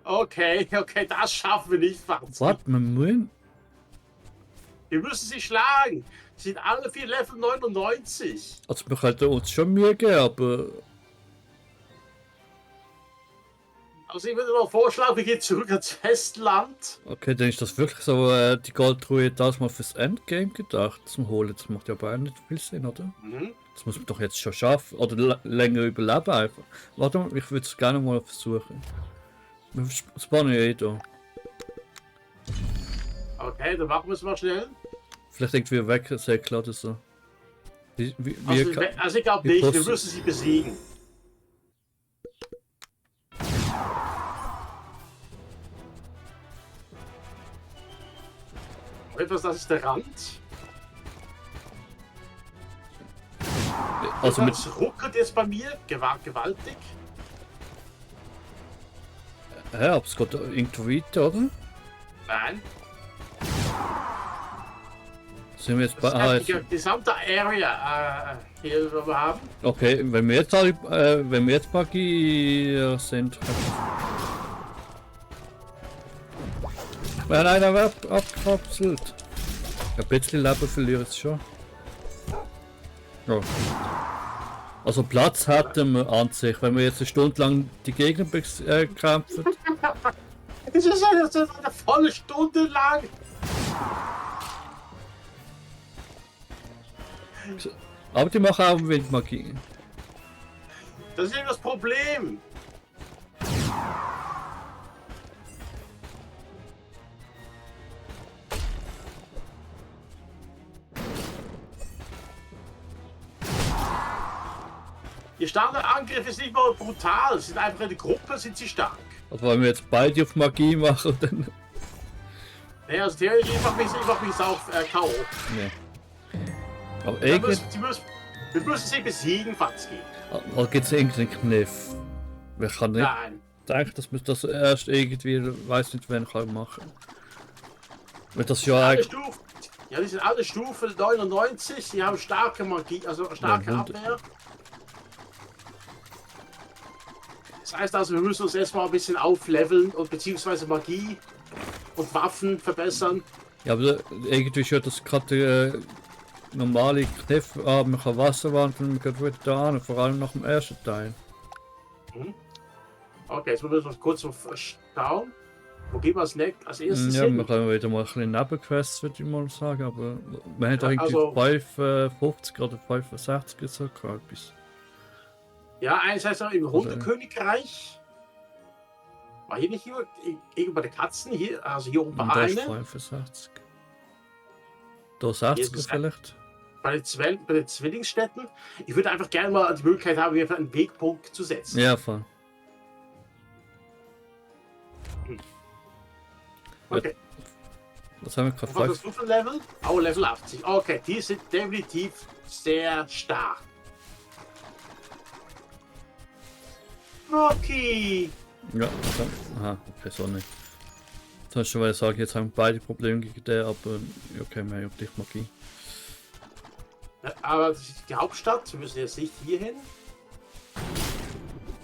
Okay, okay, das schaffen wir nicht, Franz. Was? Wir müssen? Wir müssen sie schlagen. Sie sind alle 4 Level 99. Also wir könnten uns schon Mühe geben, aber... Also ich würde mal vorschlagen, wir gehen zurück ans Festland. Okay, dann ist das wirklich so die Goldruhe das mal fürs Endgame gedacht zum Holen. Das macht ja aber auch nicht viel Sinn, oder? Mhm. Das muss man doch jetzt schon schaffen. Oder länger überleben einfach. Warte mal, ich würde es gerne mal versuchen. Wir spannen ja eh da. Okay, dann machen wir es mal schnell. Vielleicht irgendwie wegsäckeln oder so. Also ich glaube nicht, wir müssen sie besiegen. Etwas, das ist der Rand. Also mit... Das ruckelt jetzt bei mir, gewaltig. Ja, aber es geht irgendwo weiter, oder? Nein. Sind wir jetzt bei... Das ist die gesamte Area hier, wo wir haben. Okay, wenn wir jetzt wenn wir jetzt Magie sind... Nein, er wird abgekapselt. Ein bisschen Leben verliere ich schon. Ja. Also Platz hätten wir an sich, wenn wir jetzt eine Stunde lang die Gegner kämpfen. Das ist eine volle Stunde lang. Aber die machen auch Windmagie. Das ist eben das Problem. Ihr Standardangriff ist nicht mal brutal, sie sind einfach eine Gruppe, sind sie stark. Also wollen wir jetzt beide auf Magie machen, dann... Naja, also theoretisch macht mich auf K.O. Nee. Aber irgendwie... Wir müssen sie besiegen, Fatzki. Oder gibt es irgendeinen Kniff? Wir kann nicht... Nein. Denke, dass wir das erst irgendwie, weiß nicht, wann kann machen. Weil das ja Alle eigentlich... Stufen, ja, die sind alle Stufe 99, sie haben starke Magie, also starke Ja, Abwehr. Das heißt also, wir müssen uns erstmal ein bisschen aufleveln und beziehungsweise Magie und Waffen verbessern. Ja, aber irgendwie ist das gerade normale Kniff, man kann Wasser wandeln, man geht wieder da an, vor allem nach dem ersten Teil. Okay, jetzt müssen wir kurz schauen. Wo gehen wir als erstes Ja, hin? wir können wieder mal ein bisschen Nebenquests, würde ich mal sagen, aber wir haben irgendwie also- 55 oder 65 so etwas. Ja, einerseits noch im Hundekönigreich. War hier nicht hier, irgendwo bei den Katzen, hier, also hier oben Und war da ist eine. 65. Da 60 Jesus. vielleicht. Bei den Zwillingsstädten. Ich würde einfach gerne mal die Möglichkeit haben, hier einen Wegpunkt zu setzen. Ja, voll. Okay. Was haben wir gerade? Was hast du für ein Level? Oh, Level 80. Okay, die sind definitiv sehr stark. Rocky! Ja, so. Aha, okay, so nicht. Jetzt hast du schon sagen, jetzt haben beide Probleme gegen den, aber okay, wir haben ja gleich Magie. Aber das ist die Hauptstadt. Wir müssen jetzt nicht hier hin.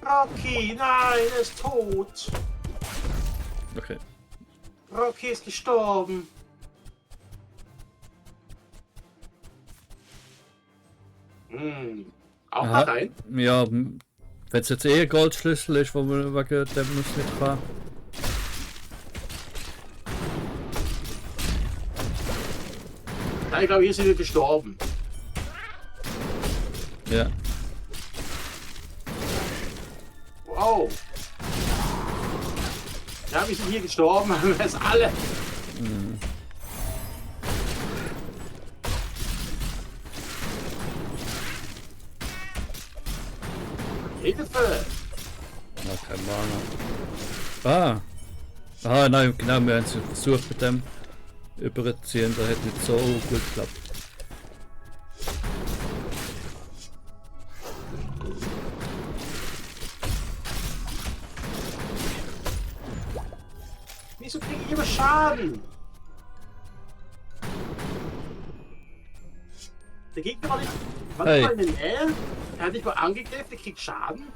Rocky, nein, er ist tot. Okay. Rocky ist gestorben. Auch Aha. da rein? Ja, wenn es jetzt eh ein Goldschlüssel ist, wo wir wegen dem muss nicht fahren. Nein, ich glaube, hier sind wir gestorben. Ja. Wow. Ja, wir sind hier gestorben. Wir sind alle. Hilfe! Ja, keine Ahnung. Ah, nein, genau, wir haben es versucht mit dem überziehen, das hat nicht so gut geklappt. Wieso kriege ich immer Schaden? Der Gegner war nicht. Hey. Mal in der Nähe. Er hat dich mal angegriffen, der kriegt Schaden.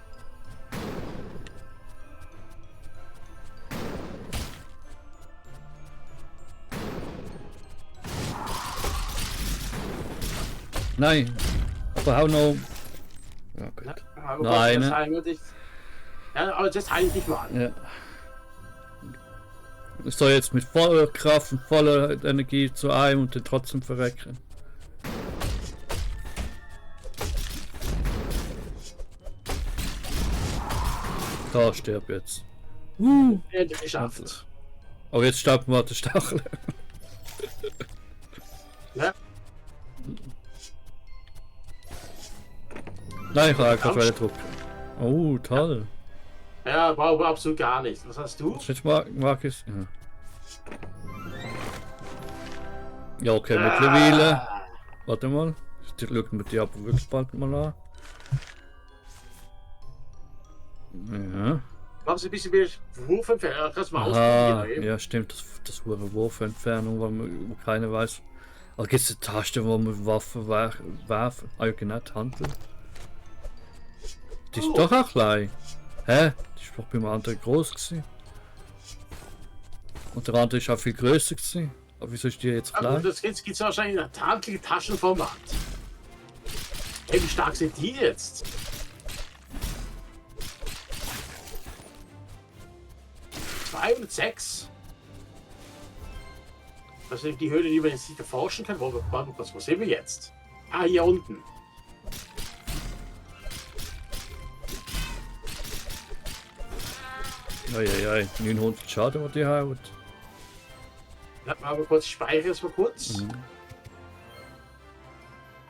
Nein, aber auch noch. Ja, gut. Ja, aber Noch Gott, eine. das heilen wir dich. Ja, aber das heile ich nicht mal. Ja. Ich soll jetzt mit voller Kraft und voller Energie zu einem und den trotzdem verrecken. Da stirb jetzt. Endlich geschafft. Oh, jetzt starten wir den Stachel. Ja. Nein, ich habe einfach drücken. Oh, toll. Ja, brauchen wir absolut gar nicht. Was hast du? Jetzt mag ich. Ja. Ja, okay, mittlerweile. Warte mal. Ich schaue mir die aber wirklich bald mal an. Ja. Machen Sie ein bisschen mehr Wurfentfernung. Kannst du mal Aha, ausprobieren. ja stimmt, das wurde Wurfentfernung, weil man keiner weiß. Aber gibt es eine Taste, wo man Waffen werfen? Ah ja genau, die Handel. Die ist doch auch klein. Hä? Die ist doch beim anderen groß gewesen. Und der andere ist auch viel größer gewesen. Aber wieso ist die jetzt Aber klein? das gibt es wahrscheinlich in einem handlichen Taschenformat. Hey, wie stark sind die jetzt? Und 6. Das sind die Höhle, die man jetzt nicht erforschen kann. Wo sind wir jetzt? Ah, hier unten. Eieiei, 900 Schaden, was die haut. Lass mal kurz speichern, erstmal kurz.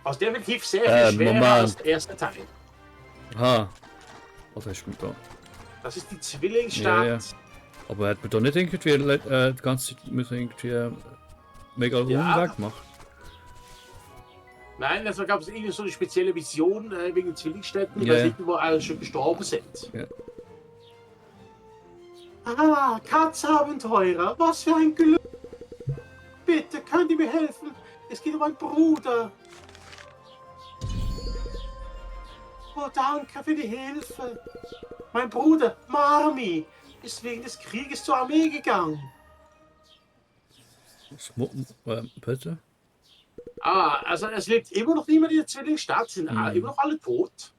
Aus definitiv sehr viel schwerer Moment. als der erste Teil. Aha. Was ist mit da? Das ist die Zwillingsstadt. Ja, ja. Aber hat man da nicht irgendwie die ganze Zeit müssen irgendwie mega Ja. Umweg machen? Nein, also gab es irgendwie so eine spezielle Mission wegen den Zwillingsstädten, Ja, ja. wo alle schon gestorben sind. Ja. Ah, Katzabenteurer, was für ein Glück! Bitte, könnt ihr mir helfen? Es geht um meinen Bruder. Oh, danke für die Hilfe. Mein Bruder, Marmi, ist wegen des Krieges zur Armee gegangen. Bitte? Ah, also es lebt immer noch niemand in der Zwillingsstadt, sind immer noch alle tot.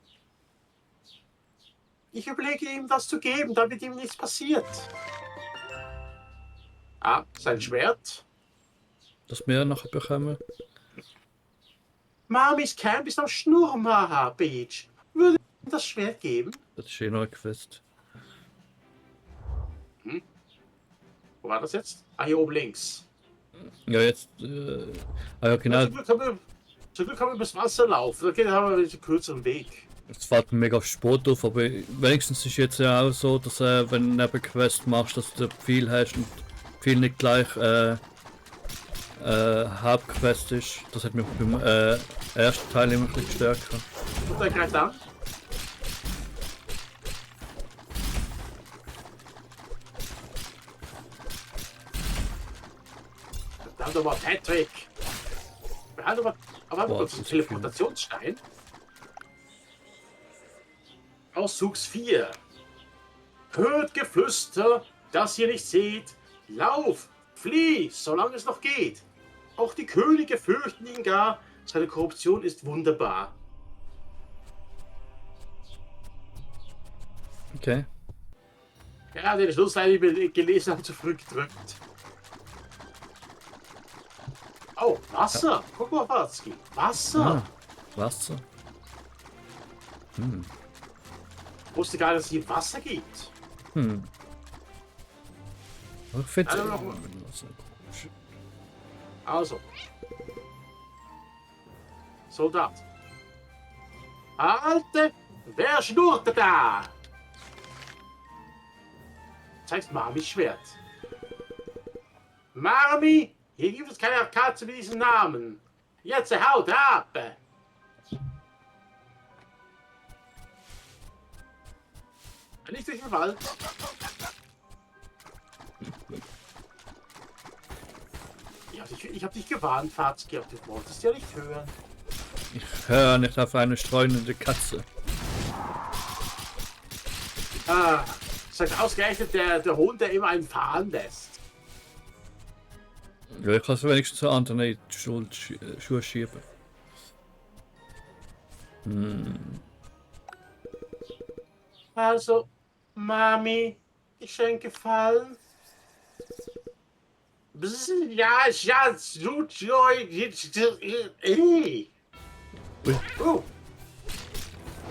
Ich überlege ihm, das zu geben, damit ihm nichts passiert. Ah, sein Schwert. Dass wir nachher bekommen? Marmis Camp ist am Schnurmaha Beach. Würde ihm das Schwert geben? Das ist eh noch ein Quest. Wo war das jetzt? Ah, hier oben links. Ja, jetzt. Ah ja, genau. Zum Glück haben wir übers Wasser laufen. Da haben wir einen kürzeren Weg. Jetzt fällt mir mega Sport auf, aber wenigstens ist jetzt ja auch so, dass wenn du eine Nebenquest machst, dass du viel hast und viel nicht gleich Hauptquest ist. Das hat mich beim ersten Teil immer ein bisschen gestärkt. Und dann greift an. Verdammt nochmal, Patrick! Aber haben wir kurz einen Teleportationsstein? Auszugs 4. Hört Geflüster, das ihr nicht seht. Lauf, flieh, solange es noch geht. Auch die Könige fürchten ihn gar. Seine Korruption ist wunderbar. Okay. Ja, den Schlusslein, die wir gelesen haben, zu früh gedrückt. Oh, Wasser. Guck mal, Watzki. Wasser. Ah, Wasser. Ich wusste gar nicht, dass es hier Wasser gibt. Ich finde Also noch- Also. Soldat. Alte, wer schnurrt da? Zeigst Marmis Schwert. Marmi, hier gibt es keine Katze mit diesem Namen. Jetzt haut ab. Nicht durch den Wald. Ich hab dich gewarnt, Fatzki, aber du wolltest ja nicht hören. Ich höre nicht auf eine streunende Katze. Ah, sagt ausgerechnet der Hund, der immer einen fahren lässt. Ja, ich kann es wenigstens zu anderen in die Schuhe schieben. Also, Mami, Geschenk gefallen? Ja, Schatz, Ui. Oh,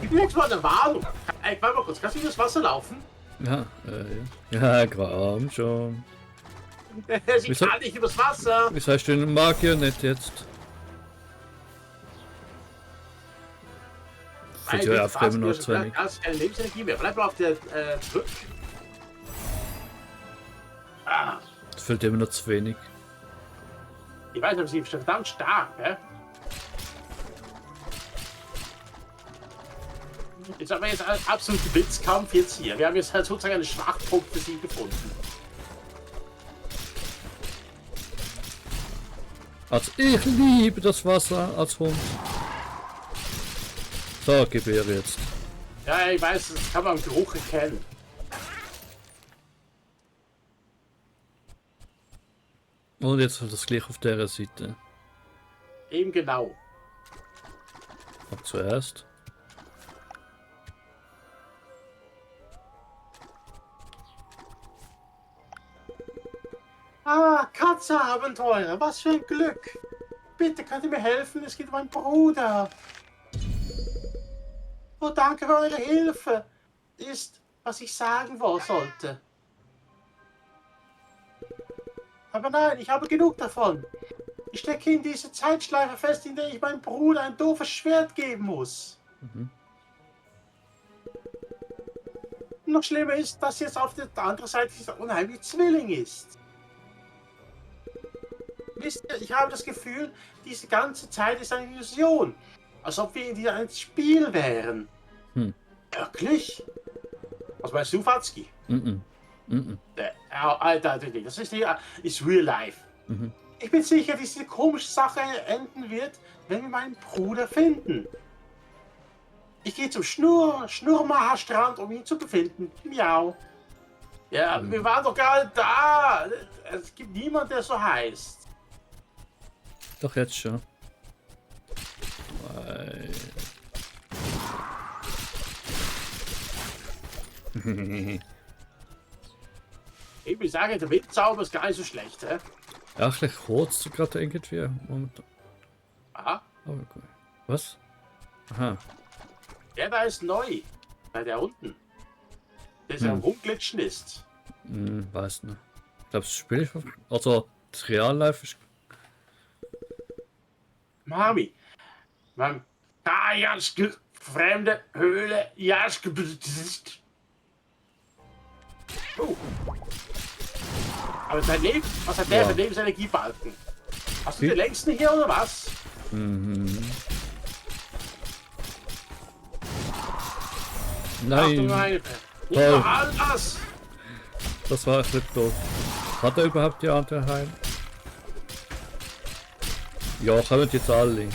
ich bin jetzt mal eine Warnung. Ey, warte mal kurz, kannst du in das Wasser laufen? Ja, ja, komm schon. Sie Wieso? kann nicht übers Wasser. Wieso hast du den Magier nicht jetzt? Fällt ja einfach immer noch zu wenig. Du hast keine Lebensenergie mehr. Bleib mal auf der Brücke. Ah, Es fällt immer noch zu wenig. ich weiß, aber sie ist verdammt stark, ne? Jetzt haben wir jetzt einen absoluten Blitzkampf jetzt hier. Wir haben jetzt halt sozusagen einen Schwachpunkt für sie gefunden. Also ich liebe das Wasser als Hund. So, gib her jetzt. Ja, ich weiß, das kann man im Geruch erkennen. Und jetzt das gleich auf der Seite. Eben genau. Aber zuerst. Ah, Katze-Abenteuer, was für ein Glück. Bitte könnt ihr mir helfen, es geht um meinen Bruder. Oh, danke für eure Hilfe. Ist, was ich sagen sollte. Aber nein, ich habe genug davon. Ich stecke in diese Zeitschleife fest, in der ich meinem Bruder ein doofes Schwert geben muss. Noch schlimmer ist, dass jetzt auf der anderen Seite dieser unheimliche Zwilling ist. Wisst ihr, ich habe das Gefühl, diese ganze Zeit ist eine Illusion. Als ob wir in einem Spiel wären. Wirklich? Was meinst du, Fatzki? Alter, das ist real life. Ich bin sicher, diese komische Sache enden wird, wenn wir meinen Bruder finden. Ich gehe zum Schnurrmacher-Strand, um ihn zu befinden. Miau. Ja, wir waren doch gerade da. Es gibt niemanden, der so heißt. Doch jetzt schon. Ich will sagen, der Windzauber ist gar nicht so schlecht, hä? Ja, gleich kurz gerade irgendwie. Momentan. Aha. Aber gut. Was? Aha. Der da ist neu. Bei der unten. Der am Rumglitschen ist. Weiß nicht. Ich glaube, das Spiel ist. Also, das Real-Life ist. Mami. Man. Da, Jaschke. Fremde Höhle. Jaschke. Oh. Aber sein Leben. Was hat der für Lebensenergiebalken? Hast du den längsten hier oder was? Nein, Nein. Ja, anders. das war echt nicht doof. Hat er überhaupt die andere heim? Ja, kommen jetzt alle.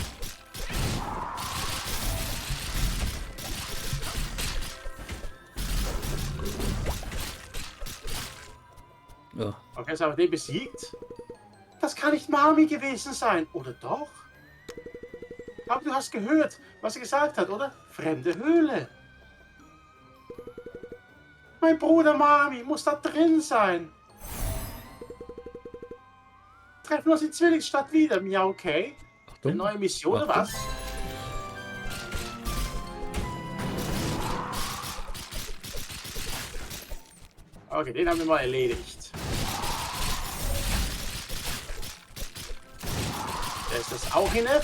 Ja. Okay, jetzt haben wir den besiegt. Das kann nicht Mami gewesen sein, oder doch? Aber du hast gehört, was er gesagt hat, oder? Fremde Höhle. Mein Bruder Mami muss da drin sein. Treffen wir uns in Zwillingsstadt wieder, ja okay. Eine neue Mission oder was? Okay, den haben wir mal erledigt. Da ist das auch inne.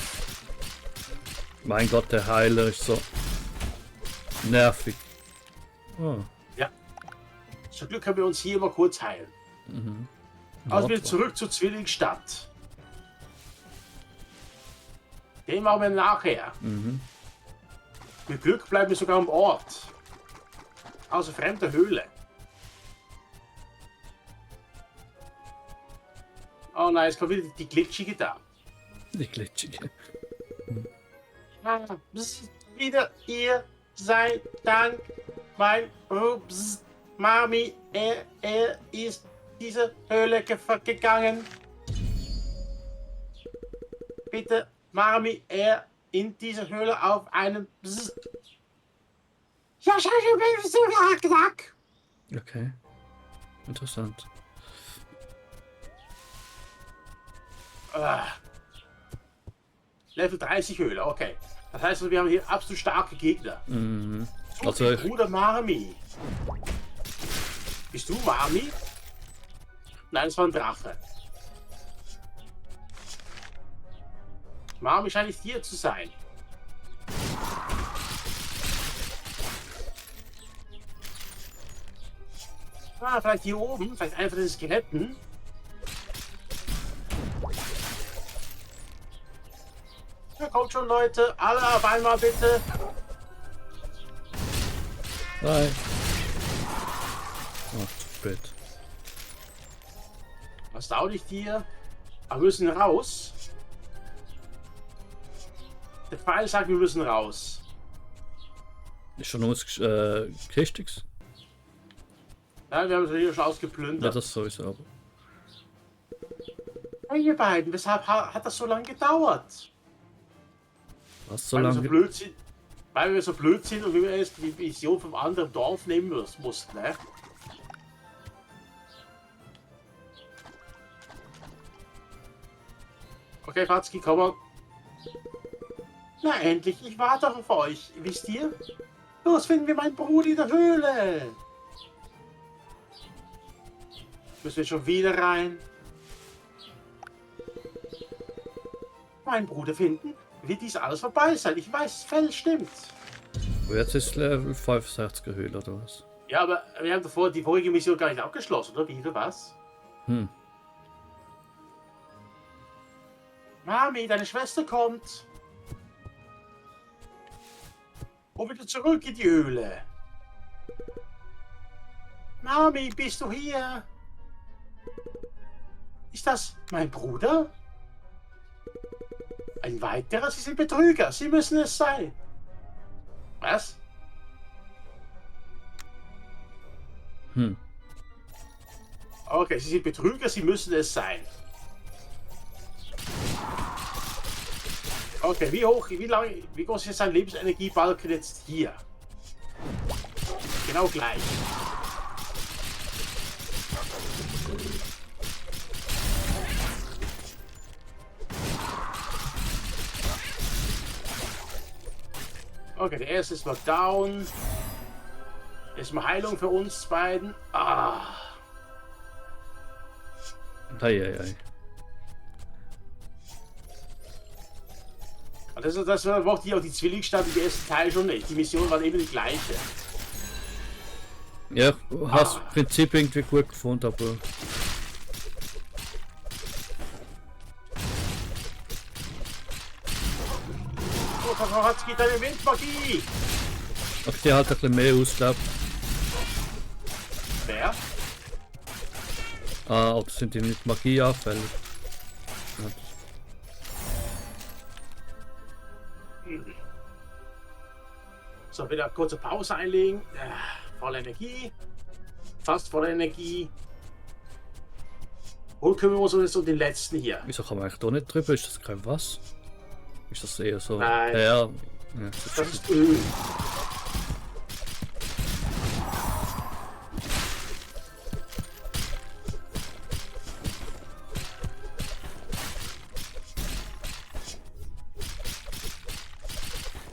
Mein Gott, der Heiler ist so nervig. Oh. Ja. Zum Glück können wir uns hier mal kurz heilen. Also wieder zurück zur Zwillingsstadt. Den machen wir nachher. Mit Glück bleiben wir sogar am Ort. Also fremde Höhle. Oh nein, jetzt kommt wieder die glitschige da. Die glitschige. Wieder ihr seid Dank, mein Mami, er ist diese Höhle gegangen. Bitte, Mami, er in dieser Höhle auf einem... Ja, schau. Okay. Interessant. Level 30 Höhle, okay. Das heißt, wir haben hier absolut starke Gegner. Mhm. So Also viel ich, Bruder Marmi. Bist du Marmi? Nein, es war ein Drache. Marmi scheint nicht hier zu sein. Ah, vielleicht hier oben, vielleicht einer von den Skeletten. Ja, kommt schon, Leute. Alle auf einmal bitte. nein. Oh, zu spät. Was dauert nicht hier? Aber wir müssen raus. Der Pfeil sagt, wir müssen raus. Ist schon uns Christix? Ja, wir haben es hier schon Ja, ausgeplündert. das sowieso. Aber. Hey, ihr beiden, weshalb hat das so lange gedauert? Was so Weil wir so lange? blöd sind. Weil wir so blöd sind und wir erst die Vision vom anderen Dorf nehmen mussten, ne? Okay, Fatzki, komm mal. Na endlich, ich warte auf euch, wisst ihr? Los, finden wir meinen Bruder in der Höhle. Müssen wir schon wieder rein? Meinen Bruder finden? Wird dies alles vorbei sein? Ich weiß, das Fell stimmt. Jetzt ist Level 65 Höhle oder was? Ja, aber wir haben davor die vorige Mission gar nicht abgeschlossen, oder? Wie, oder was? Hm. Mami, deine Schwester kommt. Und wieder zurück in die Höhle. Mami, bist du hier? Ist das mein Bruder? Ein weiterer? Sie sind Betrüger. Sie müssen es sein. Was? Hm. Okay, Sie sind Betrüger. Sie müssen es sein. Okay, wie groß ist jetzt sein Lebensenergiebalken jetzt hier? Genau gleich. Okay, der erste ist mal down. Erstmal Heilung für uns beiden. Ah. Ei. Und das mochte hier auch die Zwillingsstadt im ersten Teil schon nicht. Die Mission war eben die gleiche. Ja, ich habe das Prinzip irgendwie gut gefunden, aber Oh, hat geht eine Windmagie. ich die halt ein bisschen mehr ausgelaufen. Wer? Ah, oder sind die nicht magieanfällig? Ja. So, wieder kurze Pause einlegen. Volle Energie. Fast volle Energie. Und kümmern wir uns jetzt um den letzten hier. Wieso kann man eigentlich da nicht drüber? Ist das kein was? Ist das eher so? Nein. Ja, Das ist Öl.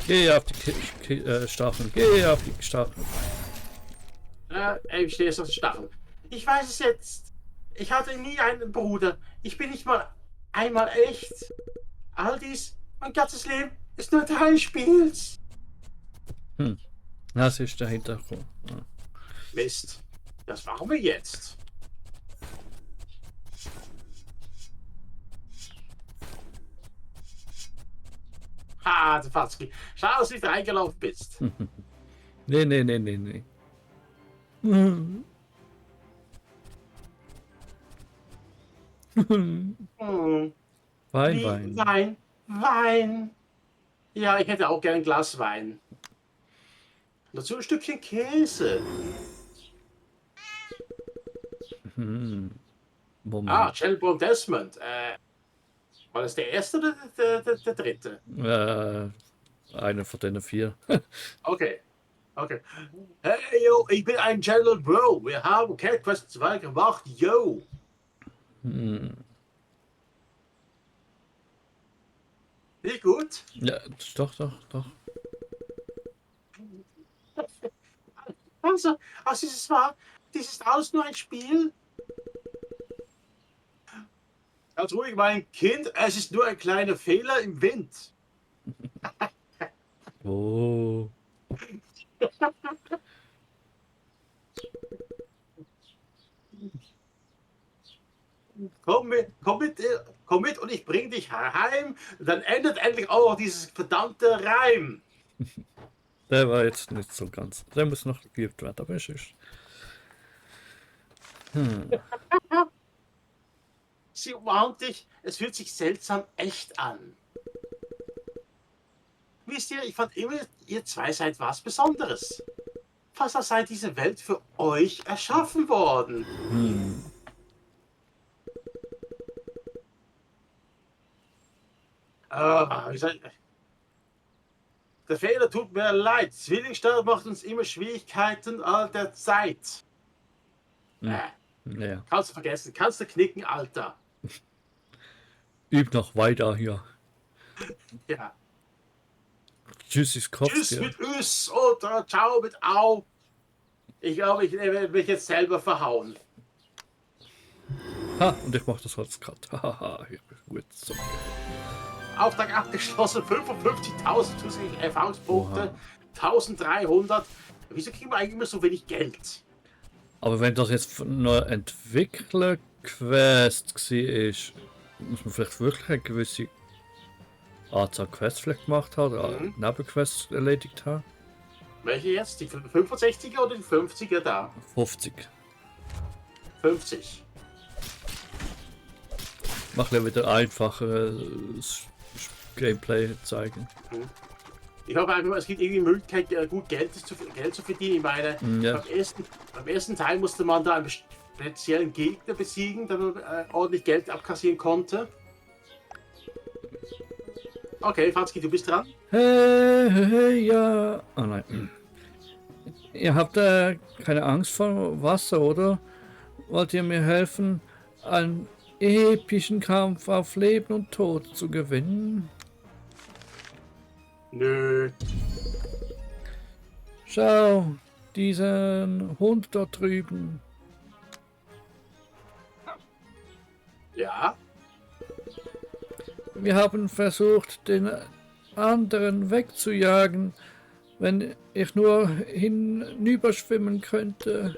Geh auf die Stacheln, geh auf die Stacheln. Ich stehe jetzt auf den Stacheln. Ich weiß es jetzt. Ich hatte nie einen Bruder. Ich bin nicht mal einmal echt. All dies, mein ganzes Leben, ist nur Teil des Spiels. Das ist der Hintergrund. Ja. Mist. Das machen wir jetzt. Ha, Fatzki. Schade, dass du nicht reingelaufen bist. Nee. Hm. Wein. Wein. Ja, ich hätte auch gerne ein Glas Wein. Und dazu ein Stückchen Käse. Moment. Ah, Shelburne Desmond. War das der erste oder der dritte? Einer von den 4. Okay. Okay. Hey, yo, ich bin ein General Bro. Wir haben Cat Quest 2 gemacht, yo. Nicht gut? Ja, doch. Also das ist alles nur ein Spiel. Ganz ruhig, mein Kind, es ist nur ein kleiner Fehler im Wind. Oh. Komm mit und ich bring dich heim. Dann endet endlich auch dieses verdammte Reim. Der war jetzt nicht so ganz. Der muss noch geübt werden, aber es ist. Sie umarmt dich, es fühlt sich seltsam echt an. Wisst ihr, ich fand immer, ihr zwei seid was Besonderes. Fast als sei diese Welt für euch erschaffen worden. Wie soll ich- Der Fehler tut mir leid. Zwillingsstern macht uns immer Schwierigkeiten all der Zeit. Ja. Kannst du vergessen, kannst du knicken, Alter. Üb noch weiter hier. Ja. Tschüss, ist Kopf. Tschüss mit Üs oder Ciao mit Au. Ich glaube, ich werde mich jetzt selber verhauen. Ha, und ich mach das als Cut. Haha, ich bin gut. So. Auftrag abgeschlossen, 55.000 zusätzliche Erfahrungspunkte, 1300. Wieso kriegen wir eigentlich immer so wenig Geld? Aber wenn das jetzt von einer Entwickler-Quest war, muss man vielleicht wirklich eine gewisse Anzahl Quests vielleicht gemacht haben oder Nebenquests erledigt haben. Welche jetzt? Die 65er oder die 50er da? 50. 50. Mach ja wieder einfacheres Gameplay zeigen. Ich hoffe einfach, es gibt irgendwie die Möglichkeit, gut Geld zu verdienen. Ich meine, Ja. beim ersten Teil musste man da einen speziellen Gegner besiegen, damit man ordentlich Geld abkassieren konnte. Okay, Franzki, du bist dran. Hey, ja. Oh nein. Ihr habt keine Angst vor Wasser, oder? Wollt ihr mir helfen, einen epischen Kampf auf Leben und Tod zu gewinnen? Nö. Schau, diesen Hund dort drüben. Ja? Wir haben versucht, den anderen wegzujagen, wenn ich nur hinüberschwimmen könnte.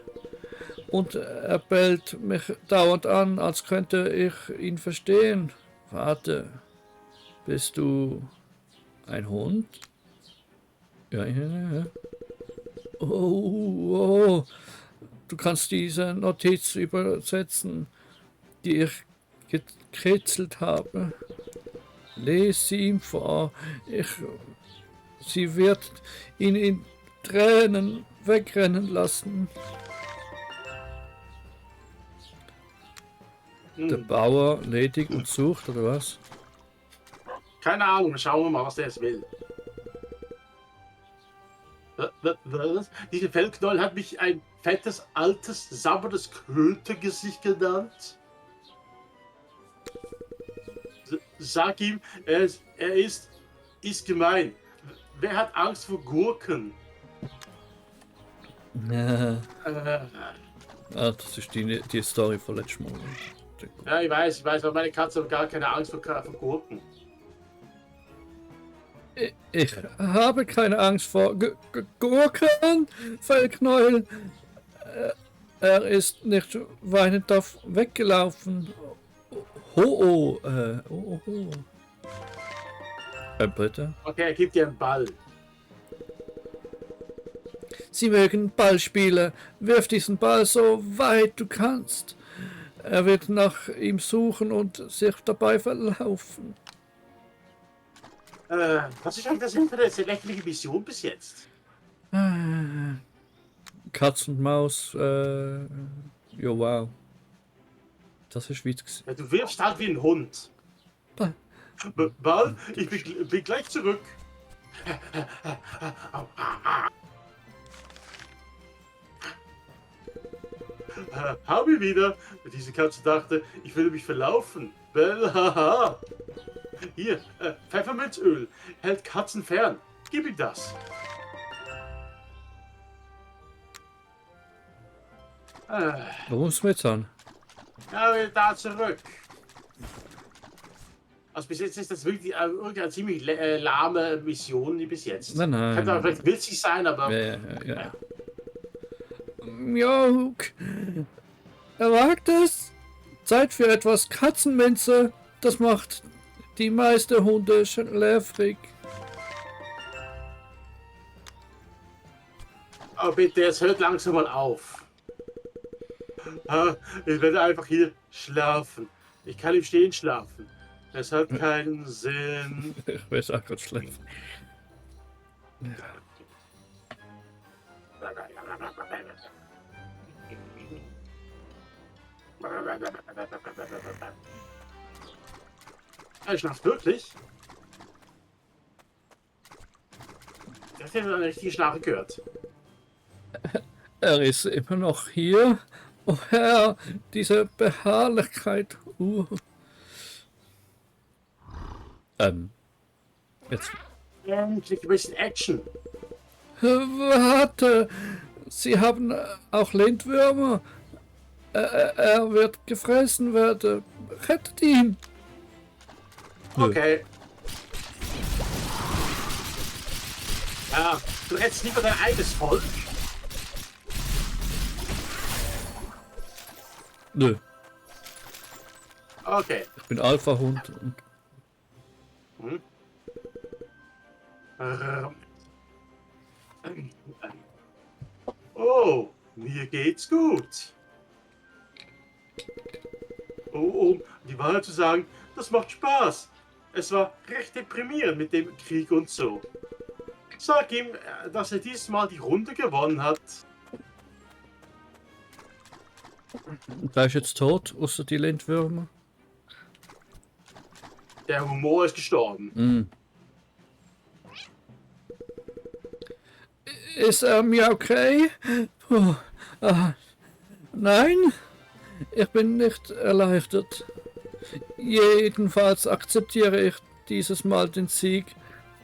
Und er bellt mich dauernd an, als könnte ich ihn verstehen. Warte, bist du ein Hund? Ja. Oh, du kannst diese Notiz übersetzen, die ich gekritzelt habe. Lies sie ihm vor. Sie wird ihn in Tränen wegrennen lassen. Der Bauer ledig und sucht, oder was? Keine Ahnung, schauen wir mal, was der jetzt will. Was? Dieser Fellknoll hat mich ein fettes, altes, sabbernes Kötergesicht genannt. Sag ihm, er ist gemein. Wer hat Angst vor Gurken? Ja. Das ist die Story von letztem Mal. Ja, ich weiß, aber meine Katze hat gar keine Angst vor Gurken. Ich habe keine Angst vor Gurken, Fellknäuel. Er ist nicht weinend weggelaufen. Oh. Bitte? Okay, er gibt dir einen Ball. Sie mögen Ball spielen. Wirf diesen Ball so weit du kannst. Er wird nach ihm suchen und sich dabei verlaufen. Was ist eigentlich das für eine lächerliche Mission bis jetzt? Katz und Maus, jo wow. Das ist Witz. Ja, du wirfst halt wie ein Hund. Ball, ich bin gleich zurück. Hab ich wieder. Diese Katze dachte, ich würde mich verlaufen. Bell, haha. Hier, Pfefferminzöl. Hält Katzen fern. Gib ihm das. Wo muss man jetzt an? Ja, wieder da zurück. Also bis jetzt ist das wirklich eine ziemlich lahme Mission, die bis jetzt. Nein, nein. Könnte auch vielleicht witzig sein, aber... Ja. Mjauк. Er wagt es. Zeit für etwas Katzenminze. Das macht die meisten Hunde schläfrig. Oh bitte, es hört langsam mal auf. Ich werde einfach hier schlafen. Ich kann im Stehen schlafen. Es hat keinen Sinn. Ich weiß auch gerade schlecht. Er schlaft wirklich? Das hätte einen richtigen Schlaf gehört. Er ist immer noch hier. Oh Herr, diese Beharrlichkeit. Jetzt. Endlich ein bisschen Action. Warte, Sie haben auch Lindwürmer. Er wird gefressen werden. Rettet ihn. Okay. Ja, du rettest lieber dein eigenes Volk. Nö, Okay. ich bin Alpha-Hund und Oh, mir geht's gut. Oh, um die Wahrheit zu sagen, das macht Spaß. Es war recht deprimierend mit dem Krieg und so. Sag ihm, dass er dieses Mal die Runde gewonnen hat. wer ist jetzt tot, außer die Lindwürmer? Der Humor ist gestorben. Hm. Ist er mir okay? Puh. Nein, ich bin nicht erleichtert. Jedenfalls akzeptiere ich dieses Mal den Sieg.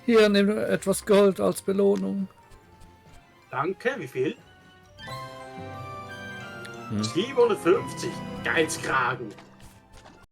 Hier nimm etwas Gold als Belohnung. Danke, wie viel? 750. Geizkragen.